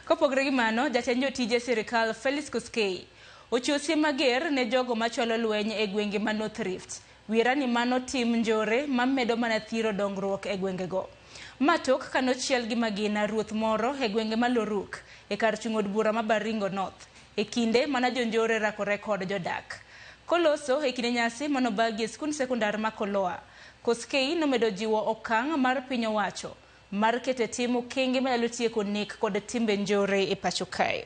Kopogore gi mano, jatend jotije sirikal Felix Koskei ochiwo siem mager ne jogo machwalo lweny e gwenge ma North Rift. Wiera ni mano tim njore mamedo mana thiro dongruok e gwengego. Ma tok kanochiel gi magina ruoth moro e gwenge ma Loruk e kar chung' od bura ma Baringo North e kinde mana jonjore rakore kod jodak. Koloso e kinde nyasi manobagi e skund sekondar ma Koloa, Koskei nomedo jiwo okang' mar piny owacho mar keto e tim okenge manyalo tieko nek kod timbe njore e pacho kae.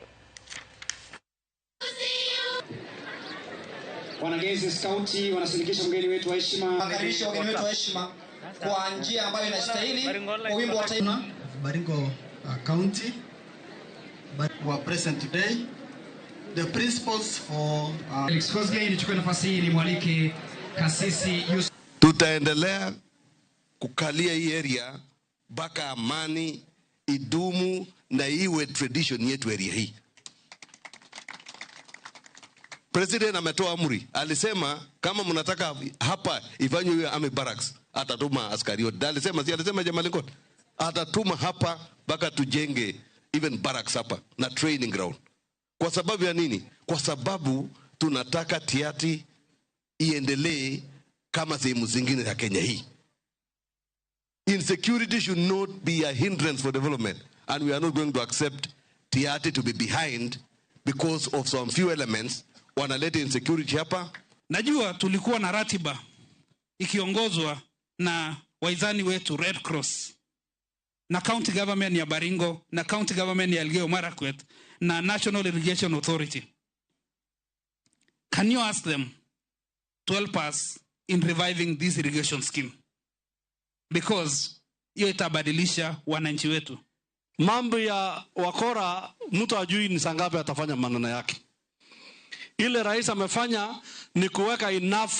Wanagezi Skauti wanashirikisha mgeni wetu wa heshima. Wakaribisha wageni wetu wa heshima kwa njia ambayo inastahili kwa wimbo wa taifa. Baringo County, but who are present today, the principals for Felix Koskei, nichukue nafasi hii nimwalike Kasisi Yusuf. Tutaendelea kukalia hii area mpaka amani idumu na iwe tradition yetu area hii. President ametoa amri, alisema kama mnataka hapa ifanywe hiyo army barracks, atatuma askari wote. Alisema, si alisema Jamal Lincoln, atatuma hapa mpaka tujenge even barracks hapa na training ground. Kwa sababu ya nini? Kwa sababu tunataka Tiaty iendelee kama sehemu zingine za Kenya hii. Insecurity should not be a hindrance for development, and we are not going to accept Tiaty to be behind because of some few elements wanaleta insecurity hapa. Najua tulikuwa na ratiba ikiongozwa na waizani wetu Red Cross na county government ya Baringo na county government ya Elgeyo Marakwet na National Irrigation Authority. Can you ask them to help us in reviving this irrigation scheme? Because hiyo itabadilisha wananchi wetu. Mambo ya wakora, mtu ajui ni saa ngapi atafanya maneno yake. Ile rais amefanya ni kuweka enough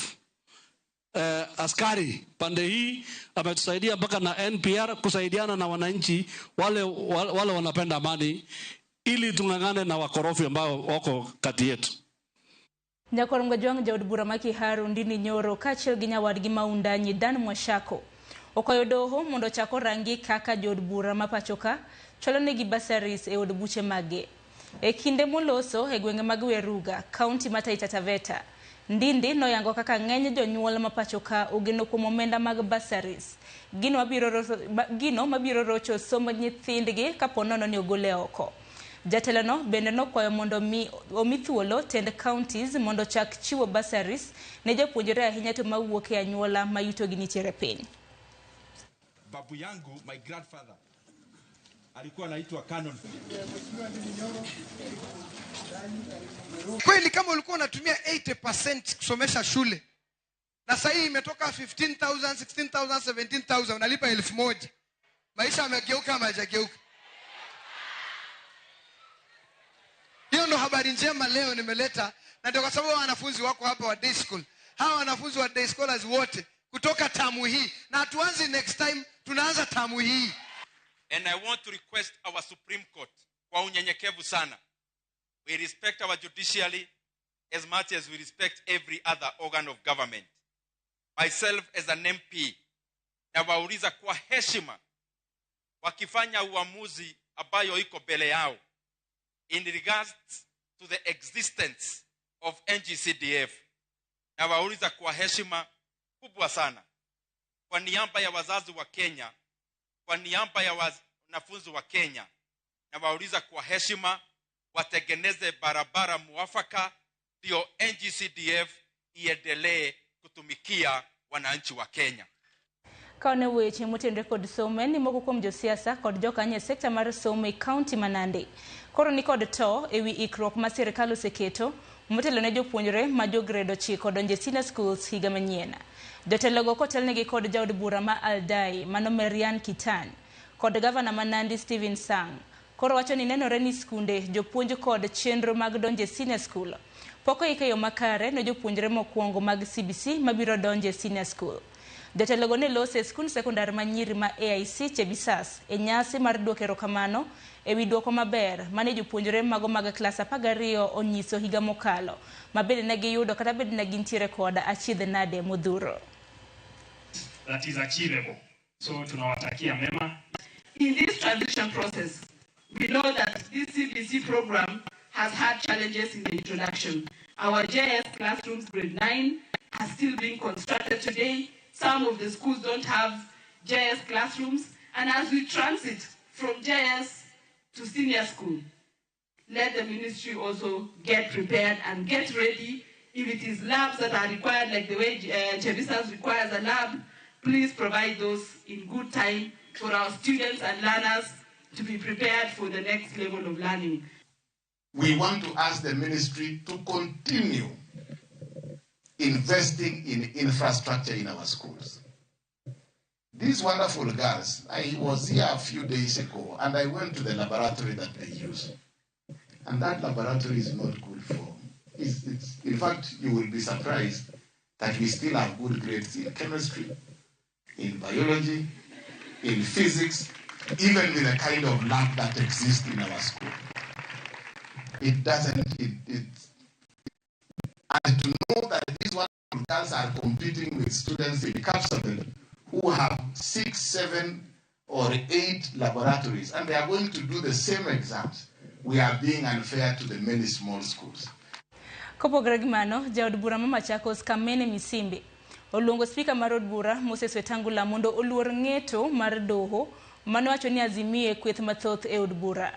askari pande hii, ametusaidia mpaka na NPR kusaidiana na wananchi wale wanapenda amani ili tung'ang'ane na wakorofi ambao wako kati yetu. Nyakwar Mgajwang' jaod bura ma Kiharu Ndindi Nyoro kaachiel gi nyawadgi ma Wundanyi Dan Mwashako okwayo doho mondo ochak orangi kaka jood bura ma pacho ka chwalo negi bursaries e od buche mage. E kinde moloso e gwenge mag Weruga, kaunti ma Taita Taveta, Ndindi noyango kaka ng'eny jonyuol ma pacho ka ogeno kuom omenda mag bursaries. Gino mabiro rocho somb nyithindgi kapo nono ni ogole oko. Jatelono bende nokwayo mondo omi thuolo tend counties mondo chak chiwo bursaries ne jopuonjre ahinya to mawuok e anyuola ma yutogi nitiere piny. Babu yangu, my grandfather, alikuwa anaitwa Canon. Kweli kama ulikuwa unatumia 80% kusomesha shule na sasa hii imetoka 15,000, 16,000, 17,000 unalipa 1,000. Maisha yamegeuka ama hayajageuka? Hiyo ndo habari njema leo nimeleta, na ndio kwa sababu wanafunzi wako hapa wa day school. Hawa wanafunzi wa day scholars wote kutoka tamu hii, na hatuanzi next time, tunaanza tamu hii. And I want to request our Supreme Court kwa unyenyekevu sana. We respect our judiciary as much as we respect every other organ of government. Myself as an MP, nawauliza kwa heshima, wakifanya uamuzi ambayo iko mbele yao in regards to the existence of NGCDF, nawauliza kwa heshima kubwa sana, kwa niaba ya wazazi wa Kenya, kwa niaba ya wanafunzi wa Kenya, nawauliza kwa heshima watengeneze barabara muafaka ndio NGCDF iendelee kutumikia wananchi wa Kenya. Kaone weche motenore kod somo en ni moko kuom josiasa kod jokanyo e sekta mar somo e kaunti ma Nandi koro ni kod to ewi ikruok ma sirikal oseketo motelo ne jopuonjre ma jo grade 9 donjo e senior schools higa manyien. Jotelogo kotelnegi kod jaod bura ma Aldai mano Marian Kitan kod gavana ma Nandi Stephen Sang koro wacho ni nenore ni skunde, jopuonj kod chenro mag donjo e senior school pok oik e yo makare ne jopuonjre mokwongo mag CBC mabiro donjo e senior school. Jotelogo ne loso e skund sekondar ma nyiri ma AIC Chebisas e nyasi mar duoko erokamano ewi duoko maber mane jopuonjre mago mag klas 12 onyiso higa mokalo ma bende ne giyudo kata bende ne gintiere kod achiedh nade modhuro. That is achievable. So tunawatakia mema. In this transition process, we know that this CBC program has had challenges in the introduction. Our JS classrooms, grade 9, are still being constructed today. Some of the schools don't have JS classrooms. And as we transit from JS to senior school, let the ministry also get prepared and get ready. If it is labs that are required, like the way Chebisa's requires a lab, please provide those in good time for our students and learners to be prepared for the next level of learning. We want to ask the ministry to continue investing in infrastructure in our schools. These wonderful girls, I was here a few days ago and I went to the laboratory that they use. And that laboratory is not good for, in fact, you will be surprised that we still have good grades in chemistry, in biology, in physics, even with the kind of lab that exists in our school. It doesn't, and to know that these wonderful girls are competing with students in Kapsabet who have 6, 7, or 8 laboratories, and they are going to do the same exams. We are being unfair to the many small schools. Kopogore gi mano, jaod bura ma Machakos Kamene Misimbi oluongo spika mar od bura Moses Wetangula mondo oluor ng'eto mar doho manowacho ni Azimio kweth mathoth e od bura.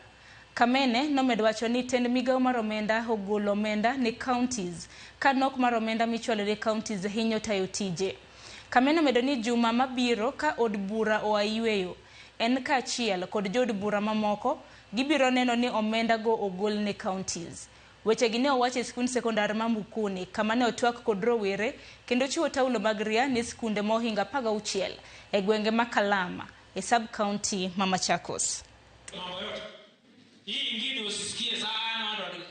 Kamene nomedo wacho ni tend migawo mar omenda ogolo omenda ne counties ka nok mar omenda michwalo ne counties hinyo tayo tije. Kamene omedo ni juma mabiro ka od bura oa yweyo en kaachiel kod jood bura mamoko gibiro neno ni omenda go ogol ne counties. Wechegi ne owach e skund sekondar ma Mukuni kama ne otwak kod rowere kendo chiwo taulo mag ria ne skunde mohingo 16 e gwenge ma Kalama e sub county ma Machakos.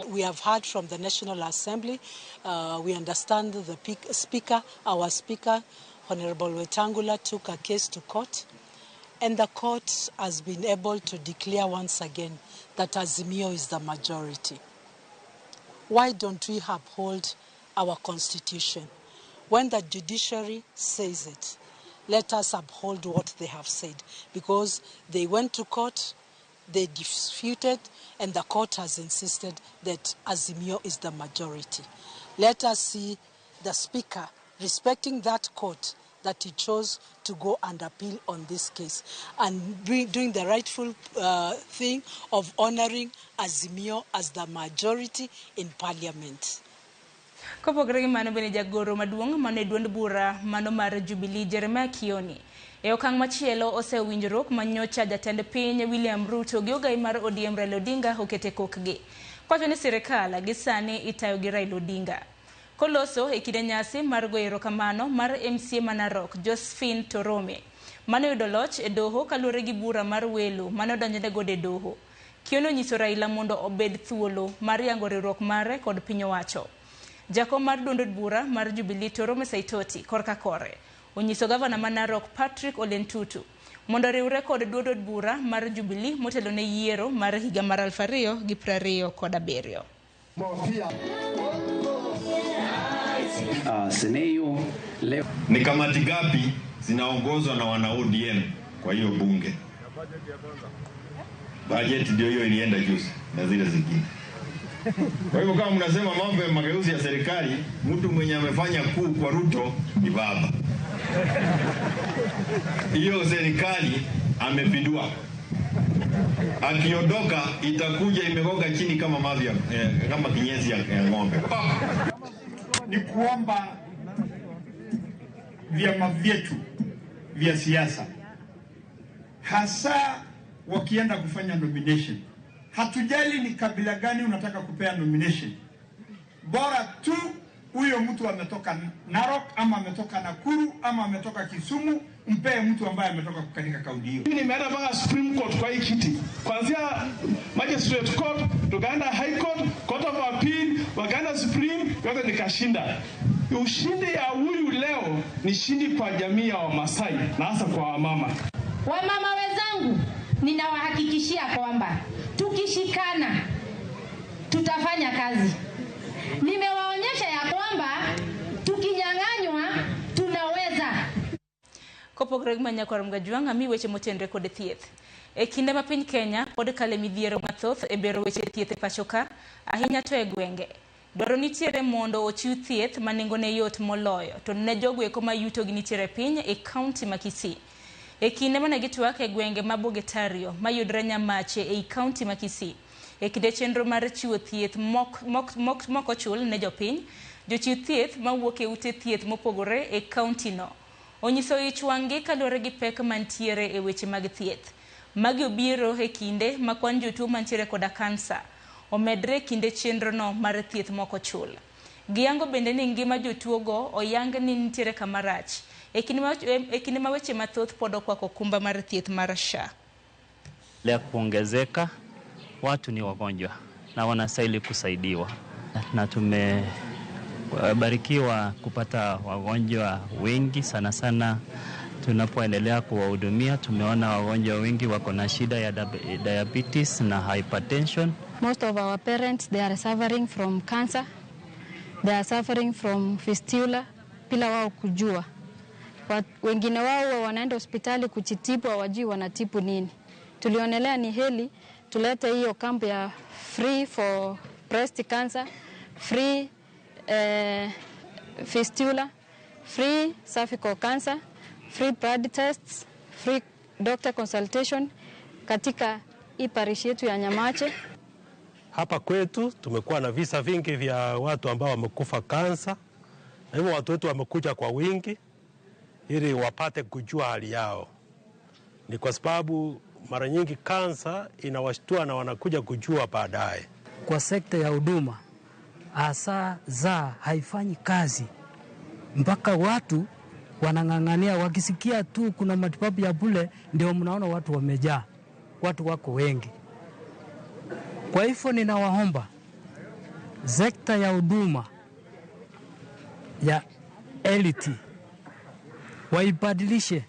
We have heard from the National Assembly. We understand the speaker, our speaker, Honorable Wetangula, took a case to court, and the court has been able to declare once again that Azimio is the majority. Why don't we uphold our constitution? When the judiciary says it, let us uphold what they have said, because they went to court, they disputed, and the court has insisted that Azimio is the majority. Let us see the speaker respecting that court that he chose to go and appeal on this case and doing the rightful thing of honoring Azimio as the majority in parliament. Kopogore gi mano bende jagoro maduong' mane duond bura mano mar Jubilee Jeremiah Kioni e okang' machielo osewinjruok manyocha jatend piny William Ruto gi ogai mar ODM Raila Odinga okete kokgi kowacho ni sirikal gi sani itayo gi Raila Odinga. Koloso e kinde nyasi mar goyo erokamano mar MCA ma Narok Josephine Torome mane oyudo loch e doho kaluwore gi bura mar welo mane odonjne godo e doho. Kioni onyiso Raila mondo obed thuolo mar yango riwruok mare kod piny owacho. Jakom mar duond od bura mar Jubilee Torome Saitoti korka kore onyiso gavana ma Narok Patrick Ole Ntutu mondo oriwre kod duond od bura mar Jubilee motelo ne yiero mar higa mar 2027. Leo. Ni kamati gapi zinaongozwa na wana ODM kwa hiyo bunge? Budget ndio hiyo ilienda juzi na zile zingine. Kwa hivyo kama mnasema mambo ya mageuzi ya serikali, mtu mwenye amefanya kuu kwa Ruto ni baba. Hiyo serikali amepindua. Akiondoka itakuja imegonga chini kama mavi kama kinyesi ya ng'ombe. Ni kuomba vyama vyetu vya siasa, hasa wakienda kufanya nomination, hatujali ni kabila gani unataka kupea nomination, bora tu huyo mtu ametoka Narok ama ametoka Nakuru ama ametoka Kisumu, mpee mtu ambaye ametoka katika kaunti hiyo. Mimi nimeenda mpaka Supreme Court kwa hii kiti, kuanzia Magistrate Court, tukaenda High Court, Court of Appeal, wakaenda Supreme, yote nikashinda. Ushindi ya huyu leo ni shindi kwa jamii ya Wamasai na hasa kwa wamama. Wamama wenzangu, ninawahakikishia kwamba tukishikana tutafanya kazi. Nimewaonyesha ya kwamba tukinyang'anywa tunaweza. Kopogore gi ma Nyakwar Mgajwang', ami weche motenore kod thieth. E kinde ma piny Kenya pod kale midhiero mathoth e bero weche thieth e pacho ka, ahinya to e gwenge. Dwaro nitiere mondo ochiw thieth ma nengone yot moloyo to ne jogo eko ma yutogi nitiere piny e kaunti ma Kisii. E kinde mane gitwak e gwenge ma Bogetario mayudre Nyamache ei kaunti ma Kisii. E kinde chenro mar chiwo thieth mok ochul ne jopiny, jochiw thieth mawuok e ute thieth mopogore e kaunti no onyiso ich wang'gi kaluwore gi pek mantiere e weche mag thieth. Magi obiro e kinde ma kwan jotuo mantiere koda kansa omedre e kinde chenro no mar thieth mok ochul. Giyango bende ni ngima jotuo go oyang ni nitiere kama rach e kinde ma weche mathoth pod okwako okumba mar thieth mar SHA. La kuongezeka, watu ni wagonjwa na wanastahili kusaidiwa, na tumebarikiwa kupata wagonjwa wengi sana sana. Tunapoendelea kuwahudumia, tumeona wagonjwa wengi wako na shida ya diabetes na hypertension. Most of our parents, they are suffering from cancer, they are suffering from fistula bila wao kujua. Wengine wao wanaenda hospitali kujitibu, hawajui wanatibu nini. Tulionelea ni heli tulete hiyo kamp ya free for breast cancer, free fistula, free cervical cancer, free blood tests, free doctor consultation katika hii parish yetu ya Nyamache. Hapa kwetu tumekuwa na visa vingi vya watu ambao wamekufa kansa, na hivyo watu wetu wamekuja kwa wingi ili wapate kujua hali yao. Ni kwa sababu mara nyingi kansa inawashtua na wanakuja kujua baadaye. Kwa sekta ya huduma hasa za haifanyi kazi mpaka watu wanang'ang'ania, wakisikia tu kuna matibabu ya bure ndio mnaona watu wamejaa, watu wako wengi. Kwa hivyo ninawaomba sekta ya huduma ya elite waibadilishe.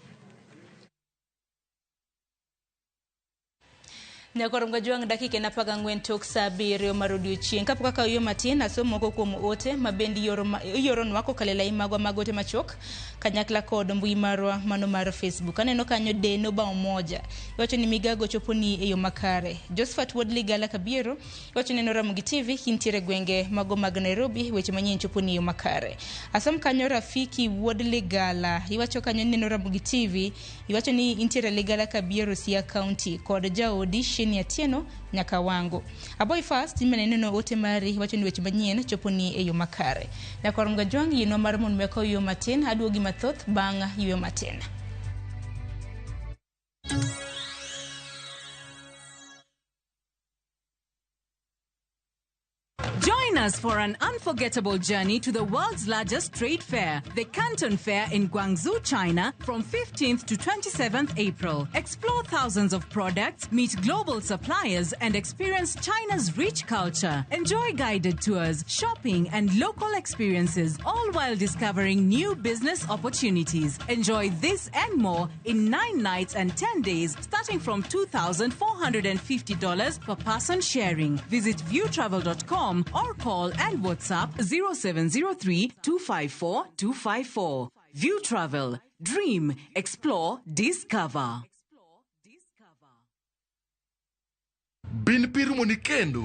Nyakwar Mgajwang' dakika en 14 tok saa 7 mar odiochieng'. Kapok akawo yo matin, asomo moko kuom ote ma bende ioronwa kokalo e lai magwa mag ote machuok kanyakla kod mbui marwa mano mar Facebook. Aneno kanyo Deno bao moja iwacho ni migago choponi e yo makare. Josephat Wuod Ligala Kabiero iwacho ni Ramogi TV kintiere gwenge mago mag Nairobi, weche manyien choponi e yo makare. Asom kanyo Rafiki Wuod Ligala iwacho kanyo ni Ramogi TV iwacho ni intiere Ligala Kabiero Siaya County kod jaodi Sheni Atieno Nyakawango. Aboy Fast imeneno ote mari iwacho ni weche manyien choponi e yo makare. Nyakwar Mgajwang' yino mar mon meko yo matin aduogi mathoth bang' yueyo matin. Join us for an unforgettable journey to the world's largest trade fair, the Canton Fair in Guangzhou, China, from 15th to 27th April. Explore thousands of products, meet global suppliers, and experience China's rich culture. Enjoy guided tours, shopping, and local experiences, all while discovering new business opportunities. Enjoy this and more in 9 nights and 10 days, starting from $2,450 per person sharing. Visit viewtravel.com or call and WhatsApp 0703 254 254. View Travel. Dream, explore, discover. Bin pirumoni kendo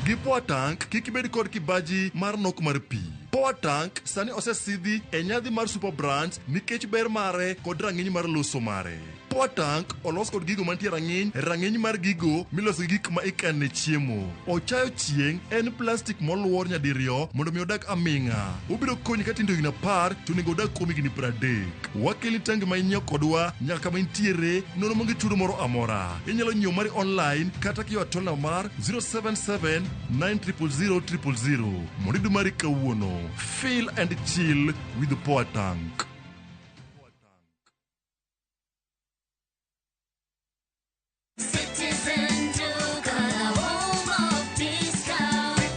gi Power Tank kik ibed kod kibaji mar nok mar pi. Power Tank sani osesidhi e nyadhi mar Super Brands nikech ber mare kod rang'iny mar loso mare. Power Tank olos kod gigo mantie rang'iny mar gigo miloso gi gik ma ikane chiemo. Ochayo chieng' en plastik moluor nyadiriyo mondo mi odag aming'a. Obiro konyi ka tindo higni 10 to onego odag kuom higni 30. Wakeli tangi ma inyiewo kodwa nyaka kama intiere nono maonge chudo moro amora. Inyalo nyiewo mari online kata kiyo tolna mar 077 900 000 mondo iyud mari kawuono. Feel and chill with the Power Tank.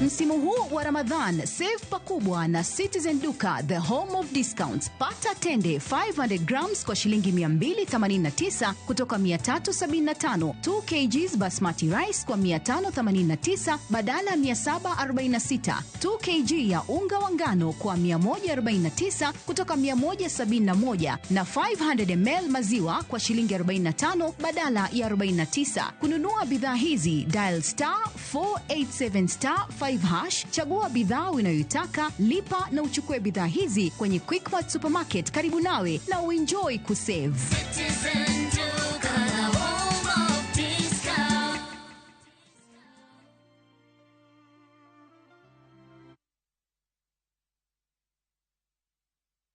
Msimu huu wa Ramadhan, save pakubwa na Citizen Duka, the home of discounts. Pata tende 500 grams kwa shilingi 289 kutoka 375, 2 kgs basmati rice kwa 589 badala ya 746, 2 kg ya unga wa ngano kwa 149 kutoka 171 na 500 ml maziwa kwa shilingi 45 badala ya 49. Kununua bidhaa hizi dial star 487 star 5 hash, chagua bidhaa unayoitaka, lipa na uchukue bidhaa hizi kwenye Quickmart Supermarket karibu nawe na uenjoy kusave. Citizen Duka, the home of discount.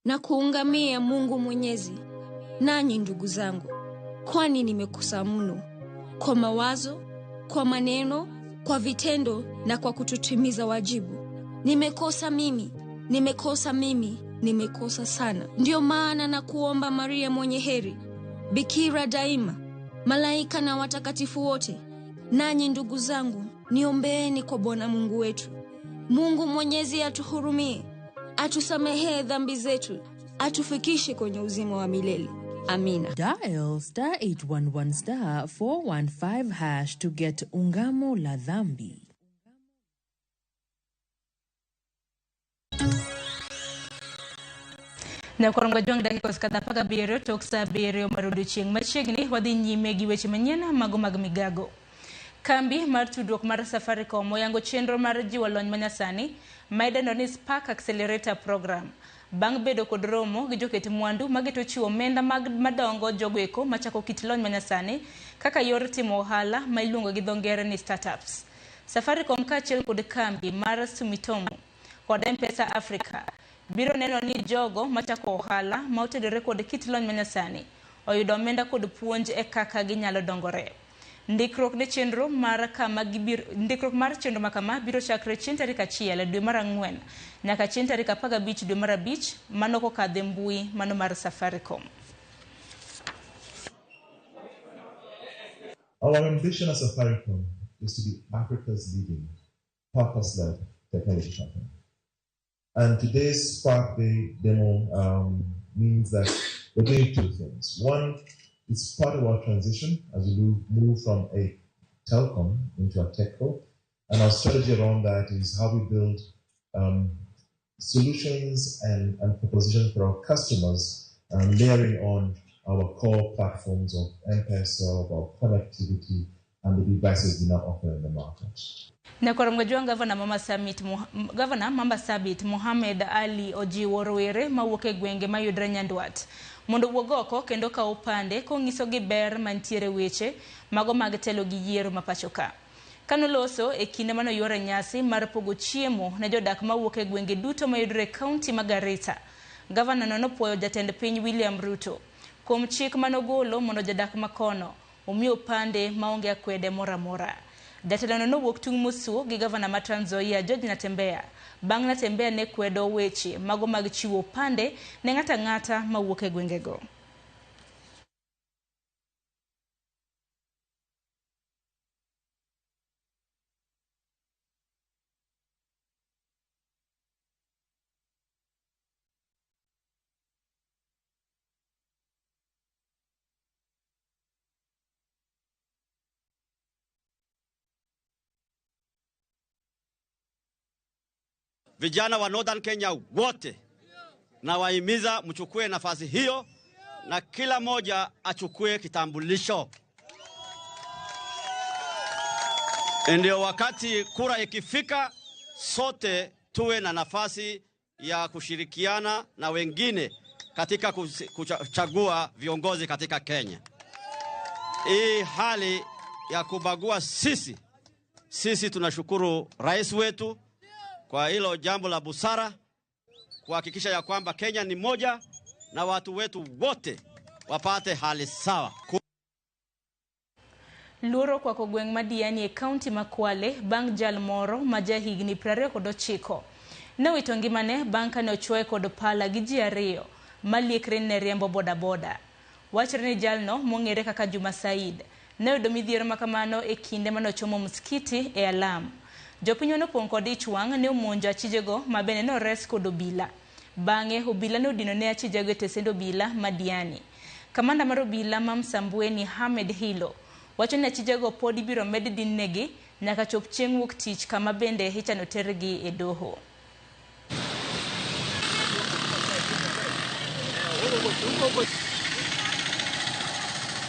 Na kuungamia Mungu Mwenyezi, nanyi ndugu zangu, kwani nimekosa mno kwa mawazo, kwa maneno, kwa vitendo na kwa kutotimiza wajibu. Nimekosa mimi, nimekosa mimi, nimekosa sana. Ndiyo maana na kuomba Maria mwenye heri, bikira daima, malaika na watakatifu wote, nanyi ndugu zangu, niombeeni kwa Bwana Mungu wetu. Mungu Mwenyezi atuhurumie, atusamehee dhambi zetu, atufikishe kwenye uzima wa milele. Amina. Dial star 811 star 415 hash to get Ungamo la Dhambi. Nyakorongo jwang' dakika osekadho 17 tok saa 7 mar odiochieng'. Machiegni wadhi nyime gi weche manyien mago mag migago. Kambi mar tudruok mar Safaricom oyango chenro mar jiwo lony manyasani ma idendo ni Spark Accelerator Program. Bang' bedo kod romo gi joket mwandu mageto chiwo omenda mag madongo jogo eko machako kit lony manyasani kaka yor timo ohala ma iluongo gi dho ngere ni startups. Safaricom kaachiel kod kambi mar Sumitomo kod M-Pesa Africa biro neno ni jogo machako ohala ma otedore kod kit lony manyasani oyudo omenda kod puonj e kaka ginyalo dongore. Ndikruok ne chenro mar kama gibiro ndikruok mar chenro makama biro chakre chieng' tarik 1 dwe mar 4 nyaka chieng' tarik 15 dwe mar 5 mano kokadho e mbui mano mar Safaricom. Our ambition as Safaricom is to be Africa's leading purpose-led technology company. And today's Spark Day demo means that we're doing two things. One, it's part of our transition as we move from a telecom into a techco. And our strategy around that is how we build solutions and propositions for our customers, layering on our core platforms of M-Pesa, of our connectivity, and the devices we now offer in the market. Nyakorongo jwang' Gavana Mama Sabit Mohamed Ali ojiwo rowere mawuok e gwenge mayudre Nyandwat mondo owuog oko kendo kaw opande kong'iso gi ber mantiere weche mago mag telo gi yiero ma pacho ka. Kanoloso e kinde manoyuoro nyasi mar pogo chiemo ne jodak mawuok e gwenge duto mayudore e kaunti ma Garissa, gavana no nopuoyo jatend piny William Ruto kuom chik manogolo mondo jodak makono omi opande maonge akwede moro amora. Jatelono nowuok tung' mosuo gi gavana ma Trans Nzoia George Natembeya bang' Natembeya ne kwedo weche mago mag chiwo opande ne ng'ato ang'ata mawuok e gwengego. Vijana wa Northern Kenya wote na wahimiza mchukue nafasi hiyo na kila moja achukue kitambulisho. Ndio wakati kura ikifika sote tuwe na nafasi ya kushirikiana na wengine katika kuchagua viongozi katika Kenya. Hii hali ya kubagua sisi tunashukuru rais wetu kwa hilo jambo la busara kuhakikisha ya kwamba Kenya ni moja na watu wetu wote wapate hali sawa. Luoro kwako gweng' ma Diani e kaunti ma Kwale bang' jal moro ma jahigni 29 nowito ngimane bang' kane ochuoye kod pala gi ji ariyo maliekre ne riembo bodaboda. Wachre ni jalno mong'ere kaka Juma Said ne oyudo midhiero makamano e kinde mane ochomo msikiti e alam. Jopiny mane opong' kod ich wang' ne omonjo achijego ma bende ne ores kod obila. Bang'e obila ne odino ne achijego e tesend obila ma Diani. Kamanda mar obila ma Msambweni Ahmed Hilo wacho ni achijego pod ibiro med din negi nyaka chop chieng' wuok tich kama bende ichano tergi e doho.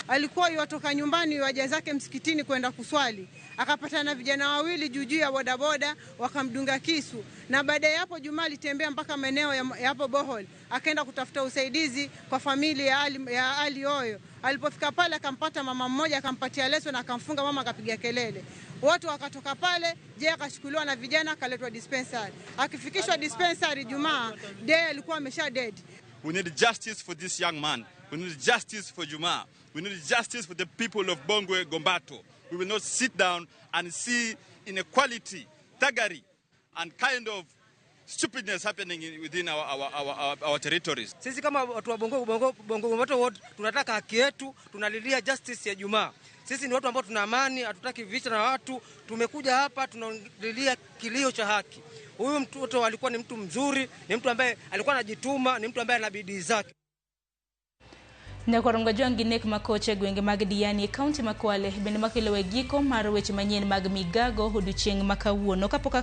Alikuwa yuatoka nyumbani waja zake msikitini kwenda kuswali, akapatana na vijana wawili juu juu ya bodaboda wakamdunga kisu, na baada ya hapo Juma alitembea mpaka maeneo ya hapo Bohol, akaenda kutafuta usaidizi kwa familia ya Ali Oyo. Alipofika pale akampata mama mmoja, akampatia leso na akamfunga mama, akapiga kelele. Watu wakatoka pale, je, akashukuliwa na vijana akaletwa dispensary. Akifikishwa dispensary Jumaa, de alikuwa amesha dead. We need justice for this young man. We need justice for Juma. We need justice for the people of Bongwe Gombato. We will not sit down and see inequality, thuggery, and kind of stupidness happening within our territories. Sisi kama watu wa Bongo Gombato Ward tunataka haki yetu, tunalilia justice ya Jumaa. Sisi ni watu ambao tuna amani, hatutaki vita na watu. Tumekuja hapa tunalilia kilio cha haki. Huyu mtoto alikuwa ni mtu mzuri, ni mtu ambaye alikuwa anajituma, ni mtu ambaye ana bidii zake. Nyakwar Jwang' gi nek makoche e gwenge mag Diani e kaunti ma Kwale bende makelo e giko mar weche manyien mag migago odiochieng' ma kawuono. Kapok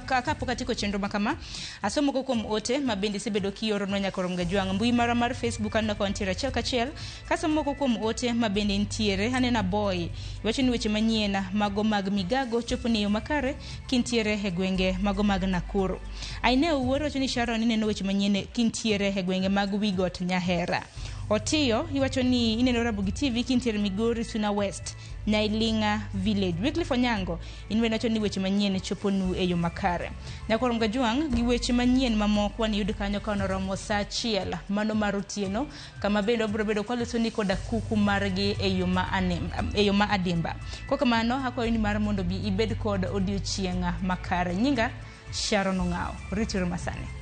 atieko chenro ma kama, asomo moko kuom ote ma bende isebedo kioronwa Nyakwar Jwang'. Mbui mara mar Facebook aneno ka wantiere achiel kachiel. Kasomo moko kuom ote ma bende nitiere, aneno Aboy iwacho ni weche manyien mago mag migago chopo ni e yo makare kintiere e gwenge mago mag Nakuru. Aine Owuor wacho ni Sharon ineno weche manyien kintiere e gwenge mag Wigot Nyahera. Otiyo iwacho ni ineno Ramogi TV kintiere Migori Suna West Nyailinga Village. Wycliffe Onyango in bende wacho ni weche manyien choponu e yo makare. Nyakwar Jwang' gi weche manyien mamoko waniyud kanyo ka noromo saa 1 mano mar otieno kama bende wabiro bedo kwalosoni koda kuku margi e yo ma adimba. Kokamano akwayo ni mar mondo bi ibed kod odiochieng' makare. Nyinga Sharon Ong'ao. Rituru masani.